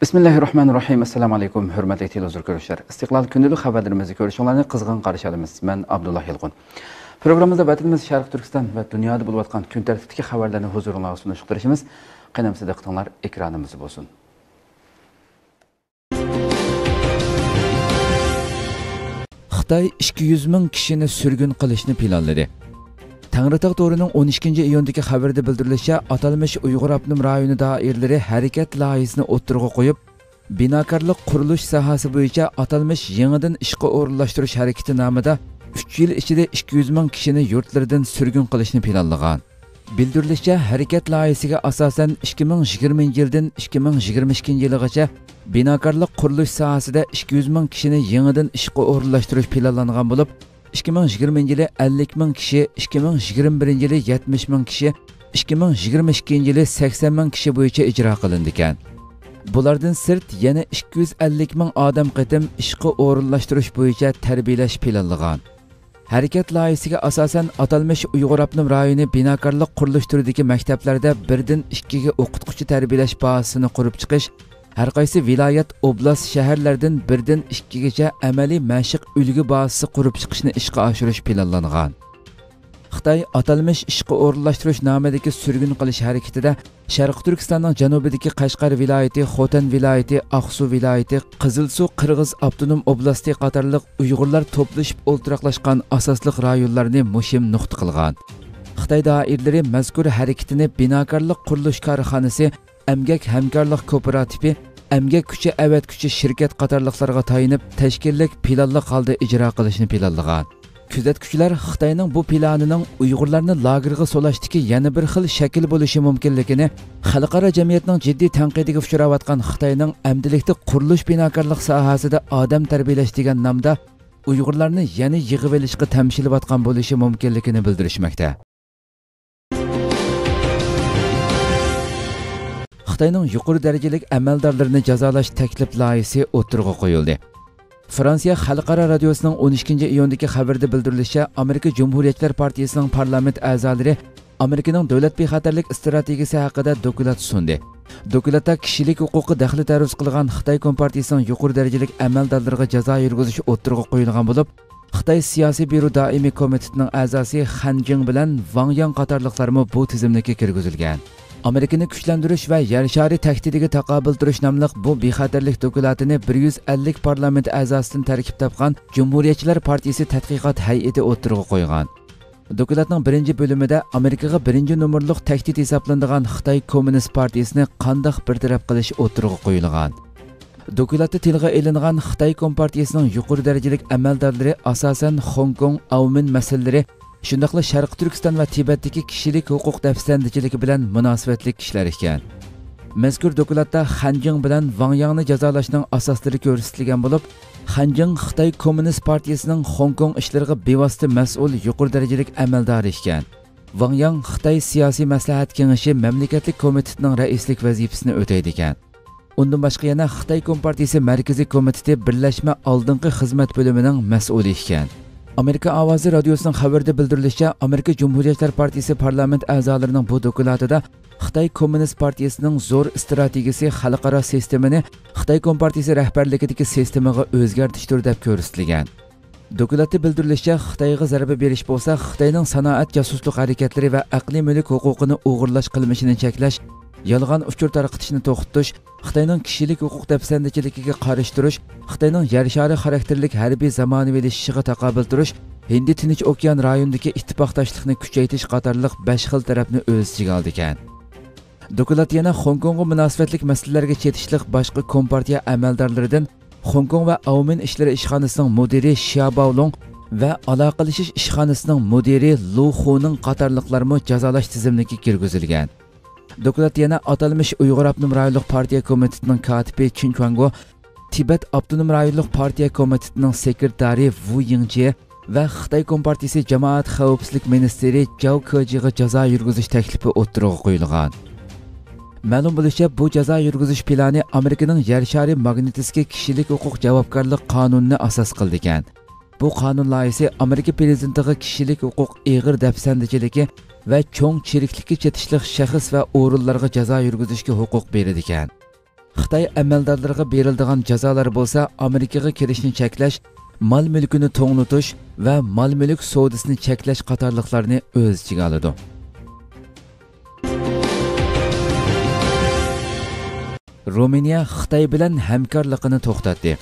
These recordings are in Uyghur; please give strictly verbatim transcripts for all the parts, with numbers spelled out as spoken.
بىسمىللاھىررەھمانىررەھىم. ئەسسالامۇ ئەلەيكۇم، ھۆرمەتلىك تېلېۋىزور كۆرۈشلەر. ئىستىقلال كۈندىلىك خەۋەرلىرىمىزنى كۆرۈشۈڭلارنى قىزغىن قارشى ئالىمىز. مەن ئابدۇللا يالقۇن. پروگراممىمىزدا ۋەتىنىمىز شەرقىي تۈركىستان ۋە دۇنيادا بولۇۋاتقان كۈن تەرتىپتىكى خەۋەرلەرنى ھۇزۇرۇڭلارغا سۇنۇشقا تىرىشىمىز. قېنى ئەمىسە دىققىتىڭلار ئېكرانىمىزدا بولسۇن. خىتاي ئىككى يۈز مىڭ كىشىنى سۈرگۈن قىلىشنى پىلانلىدى. تەڭرىتاغ تورىنىڭ ئون ئىككىنچى ئىيۇندىكى خەۋىرىدە بىلدۈرۈلۈشىچە، ئاتالمىش ئۇيغۇر ئاپتونوم رايونى دائىرىلىرى ھەرىكەت لايىھىسىنى ئوتتۇرىغا قويۇپ، بىناكارلىق قۇرۇلۇش ساھەسى بويىچە ئاتالمىش يېڭىدىن ئىشقا ئورۇنلاشتۇرۇش ھەرىكىتى نامىدا ئۈچ يىل ئىچىدە ئىككى يۈز مىڭ كىشىنى يۇرتلىرىدىن سۈرگۈن قىلىشنى پىلانلىغان. بىلدۈرۈلۈشىچە، ھەرىكەت لايىھىسىگە ئاساسەن، ئىككى مىڭ يىگىرمىنچى يىلدىن ئىككى مىڭ يىگىرمە ئىككىنچى يىلىغىچە بىناكارلىق قۇرۇلۇش ساھەسىدە ئىككى يۈز مىڭ كىشىنى يېڭىدىن ئىشقا ئورۇنلاشتۇرۇش پىلانلانغان بولۇپ، ئىككى مىڭ يىگىرمىنچى يىلى ئەللىك مىڭ كىشى، ئىككى مىڭ يىگىرمە بىرىنچى يىلى يەتمىش مىڭ كىشى، ئىككى مىڭ يىگىرمە ئىككىنچى يىلى سەكسەن مىڭ كىشى بويىچە ئىجرا قىلىنىدىكەن. بۇلاردىن سىرت، يەنە ئىككى يۈز ئەللىك مىڭ ئادەم قېتىم ئىشقا ئورۇنلاشتۇرۇش بويىچە تەربىيەلەش پىلانلىغان. ھەرىكەت لايىھىسىگە ئاساسەن، ئاتالمىش ئۇيغۇر ئاپتونوم رايونى بىناكارلىق قۇرۇلۇش تۈرىدىكى مەكتەپلەردە بىردىن ئىككىگە ئوقۇتقۇچى تەربىيەلەش بازىسىنى قۇرۇپ چىقىش، ھەرقايسى ۋىلايەت، ئوبلاست، شەھەرلەردىن بىردىن ئىككىگىچە ئەمەلىي مەشىق ئۈلگە بازىسى قۇرۇپ چىقىشنى ئىشقا ئاشۇرۇش پىلانلانغان. خىتاي ئاتالمىش ئىشقا ئورۇنلاشتۇرۇش نامىدىكى سۈرگۈن قىلىش ھەرىكىتىدە شەرقىي تۈركىستاننىڭ جەنۇبىدىكى قەشقەر ۋىلايىتى، خوتەن ۋىلايىتى، ئاقسۇ ۋىلايىتى، قىزىلسۇ قىرغىز ئاپتونوم ئوبلاستى قاتارلىق ئۇيغۇرلار توپلىشىپ ئولتۇراقلاشقان ئاساسلىق رايونلارنى مۇھىم نۇقتا قىلغان. خىتاي دائىرىلىرى مەزكۇر ھەرىكىتىنى بىناكارلىق قۇرۇلۇش كارخانىسى، ئەمگەك ھەمكارلىق كوپىراتىپى، ئەمگەك كۈچى ئەۋەتكۈچى شىركەت قاتارلىقلارغا تايىنىپ تەشكىللىك پىلانلىق ھالدا ئىجرا قىلىشنى پىلانلىغان. كۆزەتكۈچىلەر خىتاينىڭ بۇ پىلانىنىڭ ئۇيغۇرلارنى لاگېرغا سولاشتىكى يەنە بىر خىل شەكىل بولۇشى مۇمكىنلىكىنى، خەلقئارا جەمئىيەتنىڭ جىددىي تەنقىدىگە ئۇچراۋاتقان خىتاينىڭ ئەمدىلىكتە قۇرۇلۇش بىناكارلىق ساھەسىدە ئادەم تەربىيەلەش دېگەن نامدا ئۇيغۇرلارنى يەنە يىغىۋېلىشقا تەمشىلىۋاتقان بولۇشى مۇمكىنلىكىنى بىلدۈرۈشمەكتە. خىتاينىڭ يۇقىرى دەرىجىلىك ئەمەلدارلىرىنى جازالاش تەكلىپ لايىھىسى ئوتتۇرىغا قويۇلدى. فرانسىيە خەلقئارا رادىيوسىنىڭ ئون ئىككىنچى ئىيۇندىكى خەۋىرىدە بىلدۈرۈلۈشىچە، ئامېرىكا جۇمھۇرىيەتچىلەر پارتىيىسىنىڭ پارلامېنت ئەزالىرى ئامېرىكىنىڭ دۆلەت بىخەتەرلىك ئىستراتېگىيىسى ھەققىدە دوكلات سۇندى. دوكلاتتا كىشىلىك ھوقۇققا دەخلى تەرۇز قىلغان خىتاي كومپارتىيىسىنىڭ يۇقىرى دەرىجىلىك ئەمەلدارلىرىغا جازا يۈرگۈزۈش ئوتتۇرىغا قويۇلغان بولۇپ، خىتاي سىياسىي بيۇرو دائىمىي كومىتېتىنىڭ ئەزاسى خەن جىڭ بىلەن ۋاڭ ياڭ قاتارلىقلارمۇ بۇ تىزىملىككە كىرگۈزۈلگەن. ئامېرىكىنى كۈچلەندۈرۈش ۋە يەر شارى تەھدىتىگە تاقابىل تۇرۇش ناملىق بۇ بىخەتەرلىك دوكلاتىنى بىر يۈز ئەللىك پارلامېنت ئەزاسىدىن تەركىب تاپقان جۇمھۇرىيەتچىلەر پارتىيىسى تەتقىقات ھەيئىتى ئوتتۇرىغا قويغان. دوكلاتنىڭ بىرىنچى بۆلۈمىدە ئامېرىكىغا بىرىنچى نومۇرلۇق تەھدىت ھېسابلىنىدىغان خىتاي كوممۇنىست پارتىيىسىنى قانداق بىر تەرەپ قىلىش ئوتتۇرىغا قويۇلغان. دوكلاتتا تىلغا ئېلىنغان خىتاي كومپارتىيىسىنىڭ يۇقىرى دەرىجىلىك ئەمەلدارلىرى ئاساسەن خوڭكوڭ، ئاۋمېن مەسىلىلىرى، شۇنداقلا شەرقىي تۈركىستان ۋە تىبەتتىكى كىشىلىك ھوقۇق دەپسەندىچىلىكى بىلەن مۇناسىۋەتلىك كىشىلەر ئىكەن. مەزكۇر دوكلاتتا خەن جىڭ بىلەن ۋاڭ ياڭنى جازالاشنىڭ ئاساسلىرى كۆرسىتىلگەن بولۇپ، خەن جىڭ خىتاي كوممۇنىست پارتىيىسىنىڭ خوڭكوڭ ئىشلىرىغا بىۋاسىتە مەسئۇل يۇقىرى دەرىجىلىك ئەمەلدارى ئىكەن. ۋاڭ ياڭ خىتاي سىياسىي مەسلىھەت كېڭىشى مەملىكەتلىك كومىتېتىنىڭ رەئىسلىك ۋەزىپىسىنى ئۆتەيدىكەن. ئۇندىن باشقا يەنە خىتاي كومپارتىيىسى مەركىزىي كومىتېتى بىرلەشمە ئالدىنقى خىزمەت بۆلۈمىنىڭ مەسئۇلى ئىكەن. ئامېرىكا ئاۋازى رادىيوسىنىڭ خەۋىرىدە بىلدۈرۈلۈشىچە، ئامېرىكا جۇمھۇرىيەتچىلەر پارتىيىسى پارلامېنت ئەزالىرىنىڭ بۇ دوكلاتىدا خىتاي كوممۇنىست پارتىيىسىنىڭ زور ئىستراتېگىيىسى خەلقئارا سىستېمىنى خىتاي كومپارتىيىسى رەھبەرلىكىدىكى سىستېمىغا ئۆزگەرتىشتۇر دەپ كۆرسىتىلگەن. دوكلاتتا بىلدۈرۈلۈشىچە، خىتايغا زەربە بېرىش بولسا خىتاينىڭ سانائەت جاسۇسلۇق ھەرىكەتلىرى ۋە ئەقلىي مۈلۈك ھوقۇقىنى ئوغرىلاش قىلمىشىنى چەكلەش، يالغان ئۇچۇر تارقىتىشنى توختىتىش، خىتاينىڭ كىشىلىك ھوقۇق دەپسەندىچىلىكىگە قارشى تۇرۇش، خىتاينىڭ يەر شارى خاراكتېرلىك ھەربىي زامانىۋىلىشىشىغا تاقابىل تۇرۇش، ھىندى تىنچ ئوكيان رايونىدىكى ئىتتىپاقداشلىقنى كۈچەيتىش قاتارلىق بەش خىل تەرەپنى ئۆز ئىچىگە ئالىدىكەن. دوكلات يەنە خوڭكوڭغا مۇناسىۋەتلىك مەسىلىلەرگە چېتىشلىق باشقا كومپارتىيە ئەمەلدارلىرىدىن خوڭكوڭ ۋە ئاۋمېن ئىشلىرى ئىشخانىسىنىڭ مۇدىرى شيا باۋلۇڭ ۋە ئالاقىلىشىش ئىشخانىسىنىڭ مۇدىرى لۇ خۇنىڭ قاتارلىقلارمۇ جازالاش تىزىملىكىگە كىرگۈزۈلگەن. دوكلات يەنە ئاتالمىش ئۇيغۇر ئاپتونوم رايونلۇق پارتىيە كومىتېتىنىڭ كاتىپى چىن چۈەنگو، تىبەت ئاپتونوم رايونلۇق پارتىيە كومىتېتىنىڭ سېكرېتارى ۋۇ يىڭجې ۋە خىتاي كومپارتىيىسى جامائەت خەۋپسىزلىك مىنىستىرى جاۋ كېجىغا جازا يۈرگۈزۈش تەكلىپى ئوتتۇرىغا قويۇلغان. مەلۇم بولۇشىچە، بۇ جازا يۈرگۈزۈش پىلانى ئامېرىكىنىڭ يەر شارى ماگنىتسكىي كىشىلىك ھوقۇق جاۋابكارلىق قانۇنىنى ئاساس قىلىدىكەن. بۇ قانۇن لايىھىسى ئامېرىكا پىرېزىدېنتىغا كىشىلىك ھوقۇق ئېغىر دەپسەندىچىلىكى ۋە چوڭ چىرىكلىككە چېتىشلىق شەخس ۋە ئورۇنلارغا جازا يۈرگۈزۈشكە ھوقۇق بېرىدىكەن. خىتاي ئەمەلدارلىرىغا بېرىلىدىغان جازالار بولسا ئامېرىكىغا كىرىشنى چەكلەش، مال مۈلكىنى توڭلىتىش ۋە مال مۈلۈك سودىسىنى چەكلەش قاتارلىقلارنى ئۆز ئىچىگە ئالىدۇ. رومىنىيە خىتاي بىلەن ھەمكارلىقىنى توختاتتى.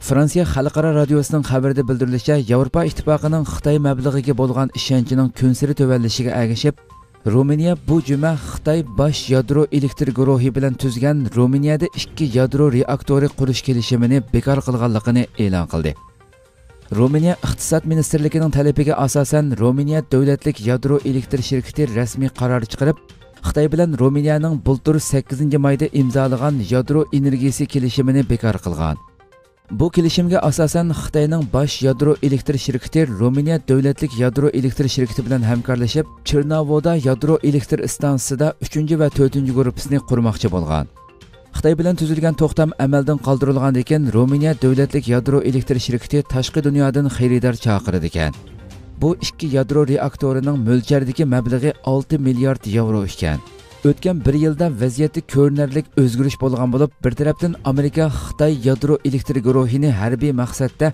فرانسىيە خەلقئارا رادىيوسىنىڭ خەۋىرىدە بىلدۈرۈلۈشىچە، ياۋروپا ئىتتىپاقىنىڭ خىتاي مەبلىغىگە بولغان ئىشەنچىنىڭ كۈنسېرى تۆۋەنلىشىگە ئەگىشىپ، رومىنىيە بۇ جۈمە خىتاي باش يادرو ئېلېكتر گۇرۇھى بىلەن تۈزگەن رومىنىيەدە ئىككى يادرو رېئاكتورى قۇرۇش كېلىشىمىنى بىكار قىلغانلىقىنى ئېلان قىلدى. رومىنىيە ئىقتىساد مىنىستىرلىكىنىڭ تەلىپىگە ئاساسەن، رومىنىيە دۆلەتلىك يادرو ئېلېكتر شىركىتى رەسمىي قارار چىقىرىپ، خىتاي بىلەن رومىنىيەنىڭ بۇلتۇر سەككىزىنچى مايدا ئىمزالىغان يادرو ئېنېرگىيىسى كېلىشىمىنى بىكار قىلغان. بۇ كېلىشىمگە ئاساسەن، خىتاينىڭ باش يادرو ئېلېكتر شىركىتى رومىنىيە دۆلەتلىك يادرو ئېلېكتر شىركىتى بىلەن ھەمكارلىشىپ، چېرناۋودا يادرو ئېلېكتر ئىستانسىسىدا ئۈچىنچى ۋە تۆتىنچى گۇرۇپپىسىنى قۇرماقچى بولغان. خىتاي بىلەن تۈزۈلگەن توختام ئەمەلدىن قالدۇرۇلغاندىن كېيىن، رومىنىيە دۆلەتلىك يادرو ئېلېكتر شىركىتى تاشقى دۇنيادىن خېرىدار چاقىرىدىكەن. بۇ ئىككى يادرو رېئاكتورىنىڭ مۆلچەردىكى مەبلىغى ئالتە مىليارد ياۋرو ئىكەن. ئۆتكەن بىر يىلدا ۋەزىيەتتە كۆرۈنەرلىك ئۆزگىرىش بولغان بولۇپ، بىر تەرەپتىن ئامېرىكا خىتاي يادرو ئېلېكتر گۇرۇھىنى ھەربىي مەقسەتتە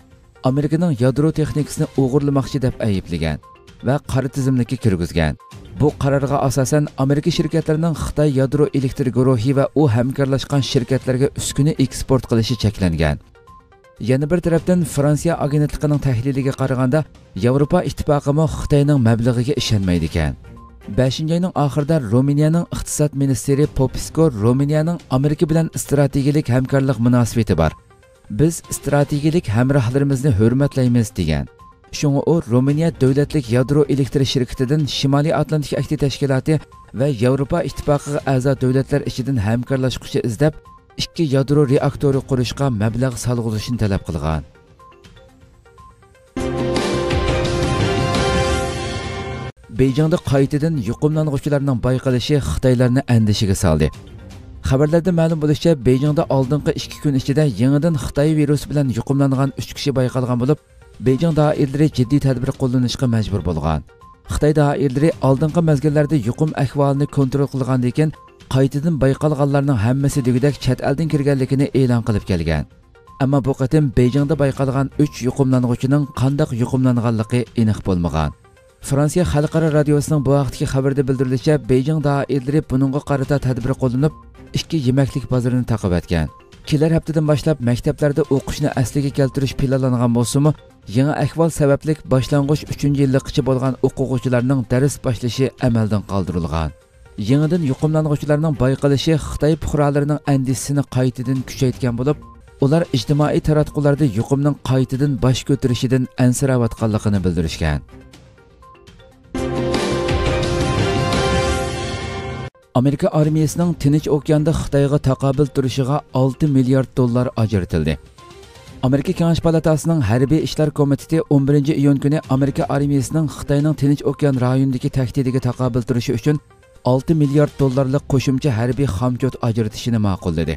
ئامېرىكىنىڭ يادرو تېخنىكىسىنى ئوغرىلىماقچى دەپ ئەيىبلىگەن ۋە قارا تىزىملىككە كىرگۈزگەن. بۇ قارارغا ئاساسەن، ئامېرىكا شىركەتلىرىنىڭ خىتاي يادرو ئېلېكتر گۇرۇھى ۋە ئۇ ھەمكارلاشقان شىركەتلەرگە ئۈسكۈنە ئېكسپورت قىلىشى چەكلەنگەن. يەنە بىر تەرەپتىن، فرانسىيە ئاگېنتلىقىنىڭ تەھلىلىگە قارىغاندا، ياۋروپا ئىتتىپاقىمۇ خىتاينىڭ مەبلىغىگە ئىشەنمەيدىكەن. بەشىنچى ئاينىڭ ئاخىرىدا رومىنىيەنىڭ ئىقتىساد مىنىستىرى پوپىسكو رومىنىيەنىڭ ئامېرىكا بىلەن ئىستراتېگىيىلىك ھەمكارلىق مۇناسىۋىتى بار. بىز ئىستراتېگىيىلىك ھەمراھلىرىمىزنى ھۆرمەتلەيمىز، دېگەن. شۇڭا ئۇ رومىنىيە دۆلەتلىك يادرو ئېلېكتر شىركىتىدىن شىمالىي ئاتلانتىك ئەھدى تەشكىلاتى ۋە ياۋروپا ئىتتىپاقىغا ئەزا دۆلەتلەر ئىچىدىن ھەمكارلاشقۇچى ئىزدەپ، ئىككى يادرو رېئاكتورى قۇرۇشقا مەبلەغ سالغۇزۇشنى تەلەپ قىلغان. بېيجىڭدا قايتىدىن يۇقۇملانغۇچىلارنىڭ بايقىلىشى خىتايلارنى ئەندىشىگە سالدى. خەۋەرلەردىن مەلۇم بولۇشىچە، بېيجىڭدا ئالدىنقى ئىككى كۈن ئىچىدە يېڭىدىن خىتاي ۋىرۇسى بىلەن يۇقۇملانغان ئۈچ كىشى بايقالغان بولۇپ، بېيجىڭ دائىرىلىرى جىددىي تەدبىر قوللىنىشقا مەجبۇر بولغان. خىتاي دائىرىلىرى ئالدىنقى مەزگىللەردە يۇقۇم ئەھۋالىنى كونترول قىلغاندىن كېيىن، قايتىدىن بايقالغانلارنىڭ ھەممىسى دېگۈدەك چەت ئەلدىن كىرگەنلىكىنى ئېلان قىلىپ كەلگەن. ئەمما بۇ قېتىم بېيجىڭدا بايقالغان ئۈچ يۇقۇملانغۇچىنىڭ قانداق يۇقۇملانغانلىقى ئېنىق بولمىغان. فرانسىيە خەلقئارا رادىيوسىنىڭ بۇ ھەقتىكى خەۋىرىدە بىلدۈرۈلۈشىچە، بېيجىڭ دائىرىلىرى بۇنىڭغا قارىتا تەدبىر قوللىنىپ، ئىككى يېمەكلىك بازىرىنى تاقىۋەتكەن. كېلەر ھەپتىدىن باشلاپ مەكتەپلەردە ئوقۇشنى ئەسلىگە كەلتۈرۈش پىلانلانغان بولسىمۇ، يېڭى ئەھۋال سەۋەبلىك باشلانغۇچ ئۈچىنچى يىللىققىچە بولغان ئوقۇغۇچىلارنىڭ دەرس باشلىشى ئەمەلدىن قالدۇرۇلغان. يېڭىدىن يۇقۇملانغۇچىلارنىڭ بايقىلىشى خىتاي پۇقرالىرىنىڭ ئەندىشىسىنى قايتىدىن كۈچەيتكەن بولۇپ، ئۇلار ئىجتىمائىي تاراتقۇلاردا يۇقۇمنىڭ قايتىدىن باش كۆتۈرۈشىدىن ئەنسىرەۋاتقانلىقىنى بىلدۈرۈشكەن. ئامېرىكا ئارمىيىسىنىڭ تىنچ ئوكياندا خىتايغا تاقابىل تۇرۇشىغا ئالتە مىليارد دوللار ئاجرىتىلدى. ئامېرىكا كېڭەش پالاتاسىنىڭ ھەربىي ئىشلار كومىتېتى ئون بىرىنچى ئىيۇن كۈنى ئامېرىكا ئارمىيىسىنىڭ خىتاينىڭ تىنچ ئوكيان رايونىدىكى تەھدىتىگە تاقابىل تۇرۇشى ئۈچۈن ئالتە مىليارد دوللارلىق قوشۇمچە ھەربىي خامچوت ئاجرىتىشىنى ماقۇللىدى.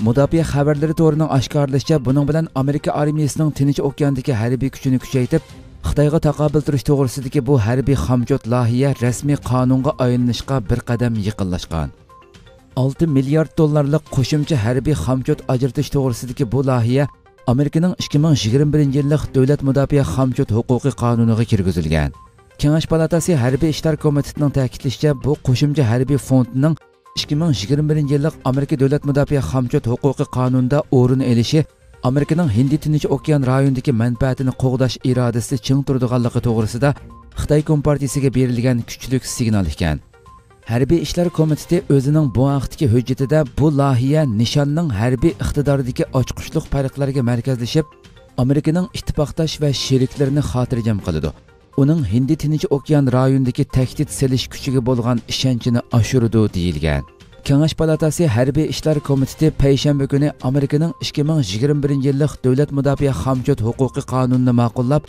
مۇداپىئە خەۋەرلىرى تورىنىڭ ئاشكارىلىشىچە، بۇنىڭ بىلەن ئامېرىكا ئارمىيىسىنىڭ تىنچ ئوكياندىكى ھەربىي كۈچىنى كۈچەيتىپ، خىتايغا تاقابىل تۇرۇش توغرىسىدىكى بۇ ھەربىي خامچوت لايىھە رەسمىي قانۇنغا ئايلىنىشقا بىر قەدەم يېقىنلاشقان. ئالتە مىليارد دوللارلىق قوشۇمچە ھەربىي خامچوت ئاجرىتىش توغرىسىدىكى بۇ لايىھە ئامېرىكىنىڭ ئىككى مىڭ يىگىرمە بىرىنچى يىللىق دۆلەت مۇداپىئە خامچوت ھوقۇقى قانۇنىغا كىرگۈزۈلگەن. كېڭەش پالاتاسى ھەربىي ئىشلار كومىتېتىنىڭ تەكىتلىشىچە، بۇ قوشۇمچە ھەربىي فوندنىڭ ئىككى مىڭ يىگىرمە بىرىنچى يىللىق ئامېرىكا دۆلەت مۇداپىئە خامچوت ھوقۇقى قانۇنىدا ئورۇن ئېلىشى ئامېرىكىنىڭ ھىندى تىنچ ئوكيان رايونىدىكى مەنپەئەتىنى قوغداش ئىرادىسى چىڭ تۇرىدىغانلىقى توغرىسىدا خىتاي كومپارتىيىسىگە بېرىلگەن كۈچلۈك سىگنال ئىكەن. ھەربىي ئىشلار كومىتېتى ئۆزىنىڭ بۇ ھەقتىكى ھۆججىتىدە بۇ لايىھە نىشاننىڭ ھەربىي ئىقتىداردىكى ئاچقۇچلۇق پەرقلەرگە مەركەزلىشىپ، ئامېرىكىنىڭ ئىتتىپاقداش ۋە شېرىكلىرىنى خاتىرجەم قىلىدۇ، ئۇنىڭ ھىندى تىنچ ئوكيان رايونىدىكى تەھدىت سېلىش كۈچىگە بولغان ئىشەنچىنى ئاشۇرىدۇ، دېيىلگەن. كېڭەش پالاتاسى ھەربىي ئىشلار كومىتېتى پەيشەنبە كۈنى ئامېرىكىنىڭ ئىككى مىڭ يىگىرمە بىرىنچى يىللىق دۆلەت مۇداپىئە خامچوت ھوقۇقى قانۇنىنى ماقۇللاپ،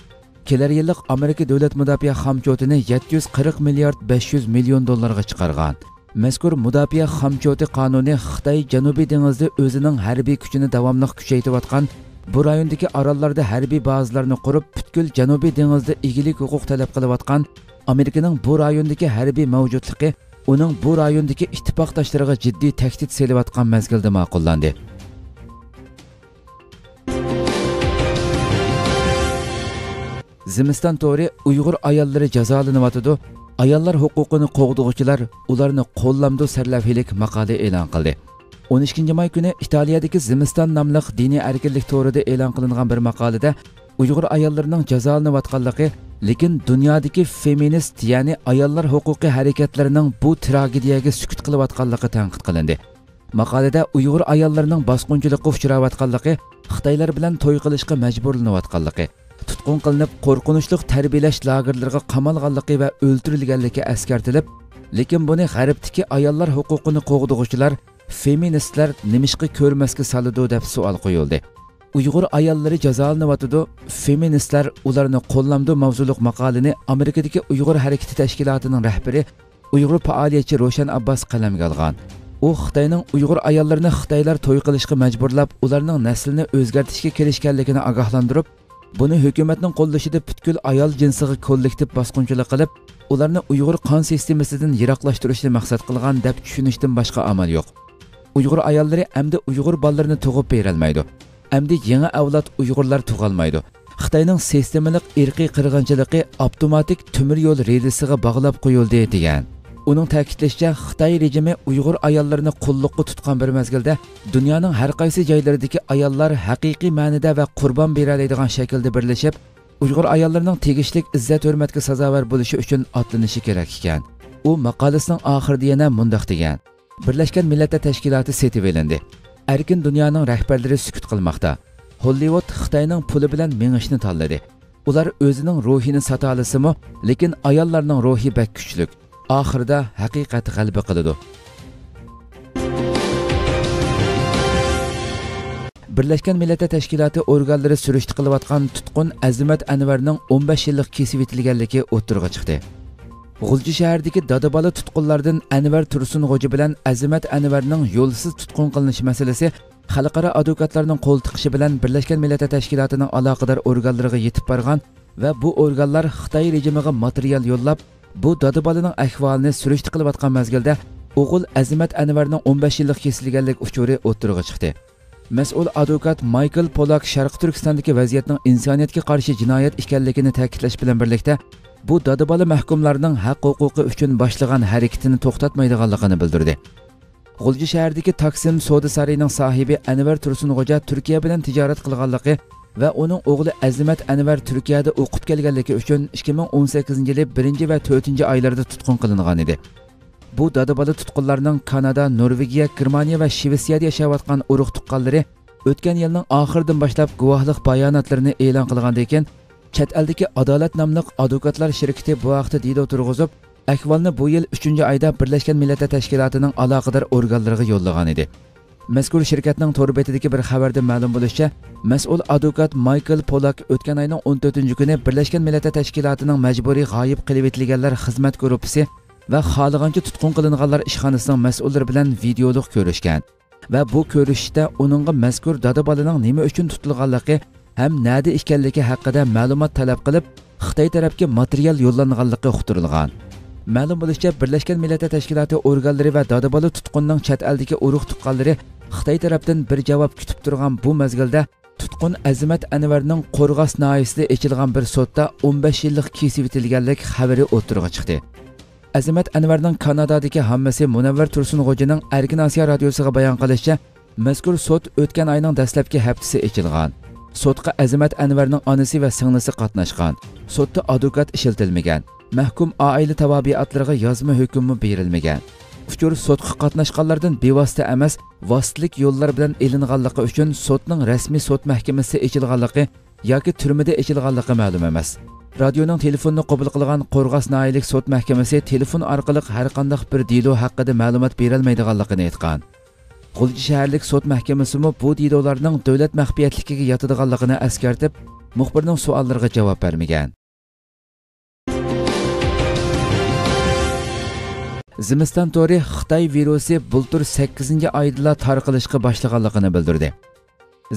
كېلەر يىللىق ئامېرىكا دۆلەت مۇداپىئە خامچوتىنى يەتتە يۈز قىرىق مىليارد بەش يۈز مىليون دوللارغا چىقارغان. مەزكۇر مۇداپىئە خامچوتى قانۇنى خىتاي جەنۇبىي دېڭىزدا ئۆزىنىڭ ھەربىي كۈچىنى داۋاملىق كۈچەيتىۋاتقان، بۇ رايوندىكى ئاراللاردا ھەربىي بازىلارنى قۇرۇپ، پۈتكۈل جەنۇبىي دېڭىزدا ئىگىلىك ھوقۇق تەلەپ قىلىۋاتقان، ئامېرىكىنىڭ بۇ رايوندىكى ھەربىي مەۋجۇتلۇقى ئۇنىڭ بۇ رايوندىكى ئىتتىپاقداشلىرىغا جىددىي تەھدىت سېلىۋاتقان مەزگىلدە ماقۇللاندى. زىمىستان تورى ئۇيغۇر ئاياللىرى جازالىنىۋاتىدۇ، ئاياللار ھوقۇقىنى قوغدىغۇچىلار ئۇلارنى قوللامدۇ سەرلەۋھىلىك ماقالە ئېلان قىلدى. ئون ئىككىنچى ماي كۈنى ئىتالىيەدىكى زىمىستان ناملىق دىنىي ئەركىنلىك تورىدا ئېلان قىلىنغان بىر ماقالىدە ئۇيغۇر ئاياللىرىنىڭ جازالىنىۋاتقانلىقى، لېكىن دۇنيادىكى فېمىنىست، يەنى ئاياللار ھوقۇقى ھەرىكەتلىرىنىڭ بۇ تراگېدىيەگە سۈكۈت قىلىۋاتقانلىقى تەنقىد قىلىندى. ماقالىدە ئۇيغۇر ئاياللىرىنىڭ باسقۇنچىلىققا ئۇچراۋاتقانلىقى، خىتايلار بىلەن توي قىلىشقا مەجبۇرلىنىۋاتقانلىقى، تۇتقۇن قىلىنىپ، قورقۇنچلۇق تەربىيەلەش لاگېرلىرىغا قامالغانلىقى ۋە ئۆلتۈرۈلگەنلىكى ئەسكەرتىلىپ، لېكىن بۇنى غەربتىكى ئاياللار ھوقۇقىنى قوغدىغۇچىلار، فېمىنىستلار نېمىشقا كۆرمەسكە سالىدۇ، دەپ سوئال قويۇلدى. ئۇيغۇر ئاياللىرى جازالىنىۋاتىدۇ، فېمىنىستلار ئۇلارنى قوللامدۇ ماۋزۇلۇق ماقالىنى ئامېرىكىدىكى ئۇيغۇر ھەرىكىتى تەشكىلاتىنىڭ رەھبىرى، ئۇيغۇر پائالىيەتچى روشەن ئابباس قەلەمگە ئالغان. ئۇ خىتاينىڭ ئۇيغۇر ئاياللىرىنى خىتايلار توي قىلىشقا مەجبۇرلاپ، ئۇلارنىڭ نەسلىنى ئۆزگەرتىشكە كىرىشكەنلىكىنى ئاگاھلاندۇرۇپ، بۇنى ھۆكۈمەتنىڭ قوللىشىدا پۈتكۈل ئايال جىنسىغا كوللېكتىپ باسقۇنچىلىق قىلىپ، ئۇلارنى ئۇيغۇر قان سىستېمىسىدىن يىراقلاشتۇرۇشنى مەقسەت قىلغان، دەپ چۈشىنىشتىن باشقا ئامال يوق. ئۇيغۇر ئاياللىرى ئەمدى ئۇيغۇر بالىلىرىنى تۇغۇپ بېرەلمەيدۇ. ئەمدى يېڭى ئەۋلاد ئۇيغۇرلار تۇغالمايدۇ. خىتاينىڭ سىستېمىلىق ئىرقىي قىرغىنچىلىقى ئاپتوماتىك تۆمۈر يول رېلىسىغا باغلاپ قويۇلدى، دېگەن. ئۇنىڭ تەكىتلىشىچە، خىتاي رېجىمى ئۇيغۇر ئاياللىرىنى قۇللۇققا تۇتقان بىر مەزگىلدە، دۇنيانىڭ ھەر قايسى جايلىرىدىكى ئاياللار ھەقىقىي مەنىدە ۋە قۇربان بېرەلەيدىغان شەكىلدە بىرلىشىپ، ئۇيغۇر ئاياللىرىنىڭ تېگىشلىك ئىززەت-ھۆرمەتكە سازاۋەر بولۇشى ئۈچۈن ئاتلىنىشى كېرەك ئىكەن. ئۇ ماقالىسىنىڭ ئاخىرىدا يەنە مۇنداق دېگەن: بىرلەشكەن مىللەتلەر تەشكىلاتى سېتىۋېلىندى. ئەركىن دۇنيانىڭ رەھبەرلىرى سۈكۈت قىلماقتا. ھوللىۋۇد خىتاينىڭ پۇلى بىلەن مېڭىشنى تاللىدى. ئۇلار ئۆزىنىڭ روھىنى ساتالىسىمۇ، لېكىن ئاياللارنىڭ روھى بەك كۈچلۈك. ئاخىرىدا ھەقىقەت غەلىبە قىلىدۇ. بىرلەشكەن مىللەتلەر تەشكىلاتى ئورگانلىرى سۈرۈشتە قىلىۋاتقان تۇتقۇن ئەزىمەت ئەنۋەرنىڭ ئون بەش يىللىق كېسىۋېتىلگەنلىكى ئوتتۇرىغا چىقتى. غۇلجا شەھىرىدىكى دادا-بالا تۇتقۇنلاردىن ئەنۋەر تۇرسۇنغوجا بىلەن ئەزىمەت ئەنۋەرنىڭ يولسىز تۇتقۇن قىلىنىش مەسىلىسى خەلقئارا ئادۋوكاتلارنىڭ قول تىقىشى بىلەن بىرلەشكەن مىللەتلەر تەشكىلاتىنىڭ ئالاقىدار ئورگانلىرىغا يېتىپ بارغان ۋە بۇ ئورگانلار خىتاي رېجىمىغا ماتېرىيال يوللاپ، بۇ دادا-بالىنىڭ ئەھۋالىنى سۈرۈشتە قىلىۋاتقان مەزگىلدە، ئوغۇل ئەزىمەت ئەنۋەرنىڭ ئون بەش يىللىق كېسىلگەنلىك ئۇچۇرى ئوتتۇرىغا چىقتى. مەسئۇل ئادۋوكات مايكل پولاك شەرقىي تۈركىستاندىكى ۋەزىيەتنىڭ ئىنسانىيەتكە قارشى جىنايەت ئىكەنلىكىنى تەكىتلەش بىلەن بىرلىكتە، بۇ دادا-بالا مەھكۇملارنىڭ ھەق-ھوقۇقى ئۈچۈن باشلىغان ھەرىكىتىنى توختاتمايدىغانلىقىنى بىلدۈردى. غۇلجا شەھىرىدىكى تاكسىم سودا سارىيىنىڭ ساھىبى ئەنۋەر تۇرسۇنغوجا تۈركىيە بىلەن تىجارەت قىلغانلىقى ۋە ئۇنىڭ ئوغلى ئەزىمەت ئەنۋەر تۈركىيەدە ئوقۇپ كەلگەنلىكى ئۈچۈن ئىككى مىڭ ئون سەككىزىنچى يىلى بىرىنچى ۋە تۆتىنچى ئايلىرىدا تۇتقۇن قىلىنغان ئىدى. بۇ دادا-بالا تۇتقۇنلارنىڭ كانادا، نورۋېگىيە، گېرمانىيە ۋە شىۋېتسىيەدە ياشاۋاتقان ئۇرۇق-تۇغقانلىرى ئۆتكەن يىلنىڭ ئاخىرىدىن باشلاپ گۇۋاھلىق باياناتلىرىنى ئېلان قىلغاندىن كېيىن، چەت ئەلدىكى ئادالەت ناملىق ئادۋوكاتلار شىركىتى بۇ ھەقتە دېلو تۇرغۇزۇپ، ئەھۋالنى بۇ يىل ئۈچىنچى ئايدا بىرلەشكەن مىللەتلەر تەشكىلاتىنىڭ ئالاقىدار ئورگانلىرىغا يوللىغان ئىدى. مەزكۇر شىركەتنىڭ تور بېتىدىكى بىر خەۋەردىن مەلۇم بولۇشىچە، مەسئۇل ئادۋوكات مايكل پولاك ئۆتكەن ئاينىڭ ئون تۆتىنچى كۈنى بىرلەشكەن مىللەتلەر تەشكىلاتىنىڭ مەجبۇرىي غايىب قىلىۋېتىلگەنلەر خىزمەت گۇرۇپپىسى ۋە خالىغانچە تۇتقۇن قىلىنغانلار ئىشخانىسىنىڭ مەسئۇللىرى بىلەن ۋىدېئولۇق كۆرۈشكەن ۋە بۇ كۆرۈشۈشتە ئۇنىڭغا مەزكۇر دادا-بالىنىڭ نېمە ئۈچۈن تۇتۇلغانلىقى ھەم نەدە ئىكەنلىكى ھەققىدە مەلۇمات تەلەپ قىلىپ، خىتاي تەرەپكە ماتېرىيال يوللانغانلىقى ئۇقتۇرۇلغان. مەلۇم بولۇشىچە، بىرلەشكەن مىللەتلەر تەشكىلاتى ئورگانلىرى ۋە دادا-بالا تۇتقۇننىڭ چەت ئەلدىكى ئۇرۇق-تۇغقانلىرى خىتاي تەرەپتىن بىر جاۋاب كۈتۈپ تۇرغان بۇ مەزگىلدە، تۇتقۇن ئەزىمەت ئەنۋەرنىڭ قورغاس ناھىيەسىدە ئېچىلغان بىر سوتتا ئون بەش يىللىق كېسىۋېتىلگەنلىك خەۋىرى ئوتتۇرىغا چىقتى. ئەزىمەت ئەنۋەرنىڭ كانادادىكى ھاممىسى مۇنەۋۋەر تۇرسۇنغوجىنىڭ ئەركىن ئاسىيا رادىيوسىغا بايان قىلىشىچە، مەزكۇر سوت ئۆتكەن ئاينىڭ دەسلەپكى ھەپتىسى ئېچىلغان. سوتقا ئەزىمەت ئەنۋەرنىڭ ئانىسى ۋە سىڭلىسى قاتناشقان. سوتتا ئادۋوكات ئىشلىتىلمىگەن. مەھكۇم ئائىلە تاۋابىئاتلىرىغا يازما ھۆكۈممۇ بېرىلمىگەن. ئۇچۇر سوتقا قاتناشقانلاردىن بىۋاسىتە ئەمەس، ۋاسىتىلىك يوللار بىلەن ئېلىنغانلىقى ئۈچۈن سوتنىڭ رەسمىي سوت مەھكىمىسىدە ئېچىلغانلىقى ياكى تۈرمىدە ئېچىلغانلىقى مەلۇم ئەمەس. رادىيونىڭ تېلېفوننى قوبۇل قىلغان قورغاس ناھىيەلىك سوت مەھكىمىسى تېلېفون ئارقىلىق ھەرقانداق بىر دېلو ھەققىدە مەلۇمات بېرەلمەيدىغانلىقىنى ئېيتقان. غۇلجا شەھەرلىك سوت مەھكىمىسىمۇ بۇ دېلولارنىڭ دۆلەت مەخپىيەتلىكىگە ياتىدىغانلىقىنى ئەسكەرتىپ، مۇخبىرنىڭ سوئاللىرىغا جاۋاب بەرمىگەن. زىمىستان تورى خىتاي ۋىرۇسى بۇلتۇر سەككىزىنچى ئايدىلا تارقىلىشقا باشلىغانلىقىنى بىلدۈردى.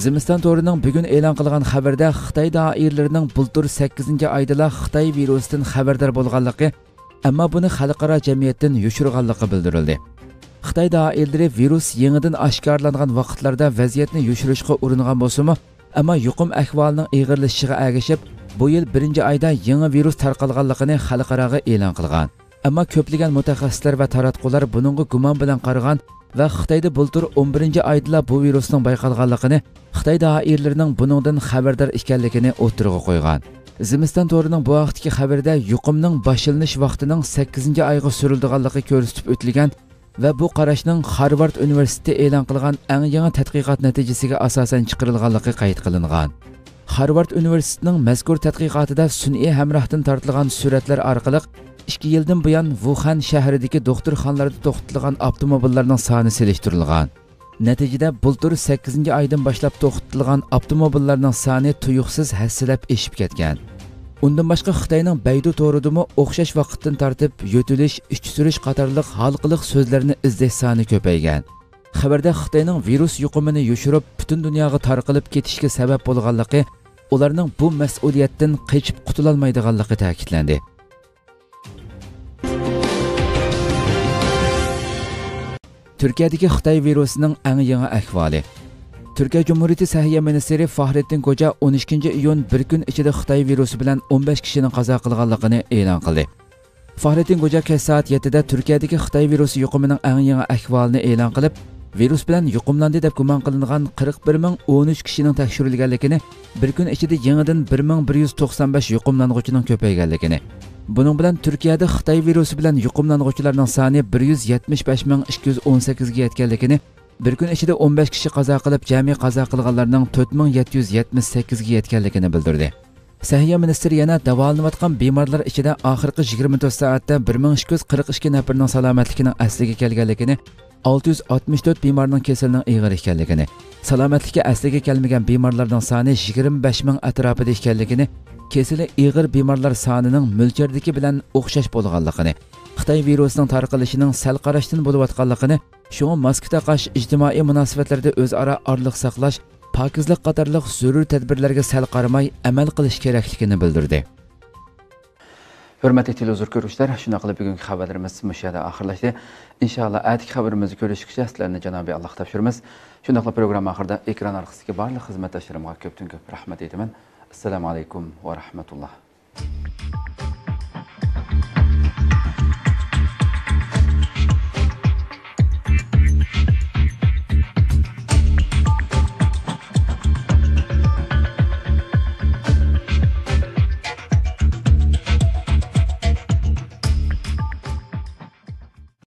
زىمىستان تورىنىڭ بۈگۈن ئېلان قىلغان خەۋىرىدە خىتاي دائىرىلىرىنىڭ بۇلتۇر سەككىزىنچى ئايدىلا خىتاي ۋىرۇسىدىن خەۋەردار بولغانلىقى، ئەمما بۇنى خەلقئارا جەمئىيەتتىن يوشۇرغانلىقى بىلدۈرۈلدى. خىتاي دائىرىلىرى ۋىرۇس يېڭىدىن ئاشكارىلانغان ۋاقىتلاردا ۋەزىيەتنى يوشۇرۇشقا ئۇرۇنغان بولسىمۇ، ئەمما يۇقۇم ئەھۋالىنىڭ ئېغىرلىشىشىغا ئەگىشىپ، بۇ يىل بىرىنچى ئايدا يېڭى ۋىرۇس تارقالغانلىقىنى خەلقئاراغا ئېلان قىلغان. ئەمما كۆپلىگەن مۇتەخەسسىسلەر ۋە تاراتقۇلار بۇنىڭغا گۇمان بىلەن قارىغان ۋە خىتايدا بۇلتۇر ئون بىرىنچى ئايدىلا بۇ ۋىرۇسنىڭ بايقالغانلىقىنى، خىتاي دائىرىلىرىنىڭ بۇنىڭدىن خەۋەردار ئىكەنلىكىنى ئوتتۇرىغا قويغان. زىمىستان تورىنىڭ بۇ ھەقتىكى خەۋىرىدە يۇقۇمنىڭ باشلىنىش ۋاقتىنىڭ سەككىزىنچى ئايغا سۈرۈلىدىغانلىقى كۆرسىتىپ ئۆتۈلگەن ۋە بۇ قاراشنىڭ خارۋارد ئۇنىۋېرسىتېتى ئېلان قىلغان ئەڭ يېڭى تەتقىقات نەتىجىسىگە ئاساسەن چىقىرىلغانلىقى قەيت قىلىنغان. خارۋارد ئۇنىۋېرسىتېتىنىڭ مەزكۇر تەتقىقاتىدا سۈنئىي ھەمراھتىن تارتىلغان سۈرەتلەر ئارقىلىق ئىككى يىلدىن بۇيان ۋۇخەن شەھىرىدىكى دوختۇرخانىلاردا توختىتىلغان ئاپتوموبىللارنىڭ سانى سېلىشتۇرۇلغان. نەتىجىدە، بۇلتۇر سەككىزىنچى ئايدىن باشلاپ توختىتىلغان ئاپتوموبىللارنىڭ سانى تۇيۇقسىز ھەسسىلەپ ئېشىپ كەتكەن. ئۇندىن باشقا، خىتاينىڭ بەيدۇ تورىدىمۇ ئوخشاش ۋاقىتتىن تارتىپ يۆتىلىش، ئىچ سۈرۈش قاتارلىق ھالقىلىق سۆزلەرنى ئىزدەش سانى كۆپەيگەن. خەۋەردە خىتاينىڭ ۋىرۇس يۇقۇمىنى يوشۇرۇپ، پۈتۈن دۇنياغا تارقىلىپ كېتىشىگە سەۋەب بولغانلىقى، ئۇلارنىڭ بۇ مەسئۇلىيەتتىن قېچىپ قۇتۇلالمايدىغانلىقى تەكىتلەندى. تۈركىيەدىكى خىتاي ۋىرۇسىنىڭ ئەڭ يېڭى ئەھۋالى. تۈركىيە جۇمھۇرىيىتى سەھىيە مىنىستىرى فاھرېتتىن كوجا ئون ئىككىنچى ئىيۇن بىر كۈن ئىچىدە خىتاي ۋىرۇسى بىلەن ئون بەش كىشىنىڭ قازا قىلغانلىقىنى ئېلان قىلدى. فاھرېتتىن كوجا كەچ سائەت يەتتىدە تۈركىيەدىكى خىتاي ۋىرۇسى يۇقۇمىنىڭ ئەڭ يېڭى ئەھۋالىنى ئېلان قىلىپ، ۋىرۇس بىلەن يۇقۇملاندى دەپ گۇمان قىلىنغان قىرىق بىر مىڭ ئون ئۈچ كىشىنىڭ تەكشۈرۈلگەنلىكىنى، بىر كۈن ئىچىدە يېڭىدىن بىر مىڭ بىر يۈز توقسان بەش يۇقۇملانغۇچىنىڭ كۆپەيگەنلىكىنى، بۇنىڭ بىلەن تۈركىيەدە خىتاي ۋىرۇسى بىلەن يۇقۇملانغۇچىلارنىڭ سانى بىر يۈز يەتمىش بەش مىڭ ئىككى يۈز ئون سەككىزگە يەتكەنلىكىنى، بىر كۈن ئىچىدە ئون بەش كىشى قازا قىلىپ، جەمئىي قازا قىلغانلارنىڭ تۆت مىڭ يەتتە يۈز يەتمىش سەككىزگە يەتكەنلىكىنى بىلدۈردى. سەھىيە مىنىستىرى يەنە داۋالىنىۋاتقان بىمارلار ئىچىدە ئاخىرقى يىگىرمە تۆت سائەتتە بىر مىڭ ئىككى يۈز قىرىق ئىككى نەپەرنىڭ سالامەتلىكىنىڭ ئەسلىگە كەلگەنلىكىنى، ئالتە يۈز ئاتمىش تۆت بىمارنىڭ كېسىلىنىڭ ئېغىر ئىكەنلىكىنى، سالامەتلىكى ئەسلىگە كەلمىگەن بىمارلارنىڭ سانى يىگىرمە بەش مىڭ ئەتراپىدا ئىكەنلىكىنى، كېسىلى ئېغىر بىمارلار سانىنىڭ مۆلچەردىكى بىلەن ئوخشاش بولغانلىقىنى، خىتاي ۋىرۇسىنىڭ تارقىلىشىنىڭ سەل قاراشتىن بولۇۋاتقانلىقىنى، شۇڭا ماسكا تاقاش، ئىجتىمائىي مۇناسىۋەتلەردە ئۆزئارا ئارىلىق ساقلاش، پاكىزلىق قاتارلىق زۆرۈر تەدبىرلەرگە سەل قارىماي ئەمەل قىلىش كېرەكلىكىنى بىلدۈردى. ھۆرمەتلىك تېلېۋىزور كۆرۈشلەر، شۇنداقلا بۈگۈنكى خەۋەرلىرىمىز مۇشۇ يەردە ئاخىرلاشتى. ئىنشائاللا، ئەتىكى خەۋىرىمىزدە كۆرۈشكىچە سىلەرنى جانابىي ئاللاغا تاپشۇرىمىز. شۇنداقلا پروگرامما ئاخىرىدا ئېكران ئارقىسىدىكى بارلىق خىزمەتداشلىرىمغا كۆپتىن كۆپ رەھمەت ئېيتىمەن. ئەسسالامۇ ئەلەيكۇم ۋە رەھمەتۇللا.